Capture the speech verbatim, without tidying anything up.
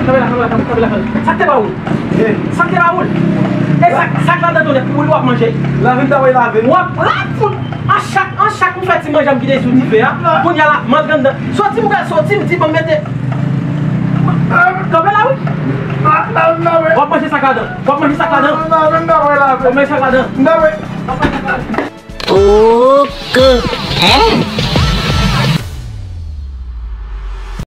Kanpe la, kanpe la, kanpe la, kanpe la. Sa k te ba ou l? Sa k te ba ou l? E sa, sa k ladan tonèt pou ou l w ap manje? Lave m ta voye lave. W ap la fout. An chak, an chak m fè ti manje m kite sou dife a. Kounye a la, m antre anndan. Soti m pral soti, m di bon m mete. Kanpe la wi. W ap manje sa k ladan. W ap manje sa k ladan. W ap manje sa k ladan. Ok. Hein?